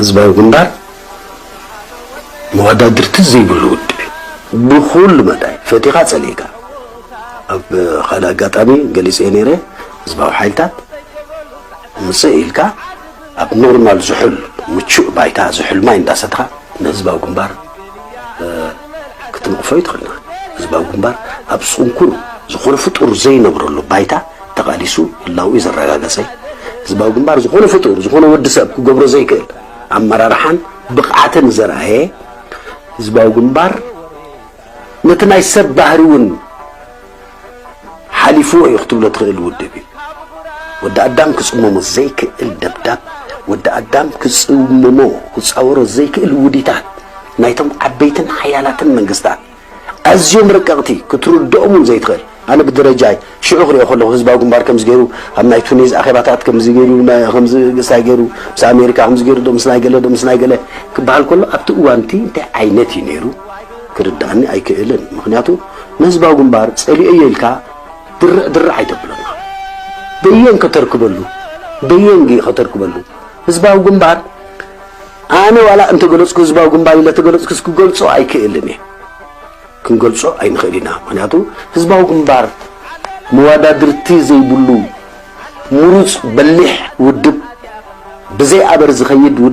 ህዝባዊ ግንባር መወዳድርቲ ዘይብሉ ውድብ እዩ። ብኹሉ መዳይ ፈቲኻ ጸሊእካ፣ ኣብ ካልእ ኣጋጣሚ ገሊጸ ነይረ፣ ህዝባዊ ሓይልታት ምጽእ ኢልካ ኣብ ኖርማል ዝሑል ምቹእ ባይታ ዝሑል ማይ እንዳሰትኻ ንህዝባዊ ግንባር ክትንቕፎ ይትኽእልና። ህዝባዊ ግንባር ኣብ ጽንኩር ዝኾነ ፍጡር ዘይነብረሉ ባይታ ተቓሊሱ ህላውኡ ዘረጋገጸ፣ ህዝባዊ ግንባር ዝኾነ ፍጡር ዝኾነ ወዲ ሰብ ክገብሮ ዘይክእል ኣመራርሓን ብቕዓትን ዘርኣየ፣ ህዝባዊ ግንባር ነቲ ናይ ሰብ ባህሪ እውን ሓሊፍዎ እዩ ክትብሎ ትኽእል ውድብ እዩ። ወዲ ኣዳም ክጽመሞ ዘይክእል ደብዳብ፣ ወዲ ኣዳም ክጽመሞ ክጻወሮ ዘይክእል ውዲታት ናይቶም ዓበይትን ሓያላትን መንግስታት፣ ኣዝዮም ረቀቕቲ ክትርድኦም እውን ዘይትኽእል። ኣነ ብደረጃይ ሽዑ ክሪኦ ከለኹ ህዝባዊ ግንባር ከምዚ ገይሩ ኣብ ናይ ቱኒዝ ኣኼባታት ከምዚ ገይሩ፣ ናይ ከምዚ ሳይ ገይሩ ምስ ኣሜሪካ ከምዚ ገይሩ ዶ ምስ ናይ ገለ ዶ ምስ ናይ ገለ ክበሃል ከሎ ኣብቲ እዋንቲ እንታይ ዓይነት እዩ ነይሩ ክርዳእኒ ኣይክእልን። ምክንያቱ ንህዝባዊ ግንባር ጸሊኦ ኢልካ ድርዕ ድርዕ ኣይተብለና። በየን ከተርክበሉ በየን ከተርክበሉ ህዝባዊ ግንባር ኣነ ዋላ እንተገለጽኩ ህዝባዊ ግንባር ኢለ ተገለጽኩስ ክገልጾ ኣይክእልን እየ። ክንገልጾ ኣይንኽእል ኢና። ምክንያቱ ህዝባዊ ግንባር መወዳድርቲ ዘይብሉ ምሩጽ በሊሕ ውድብ ብዘይ ኣበር ዝኸይድ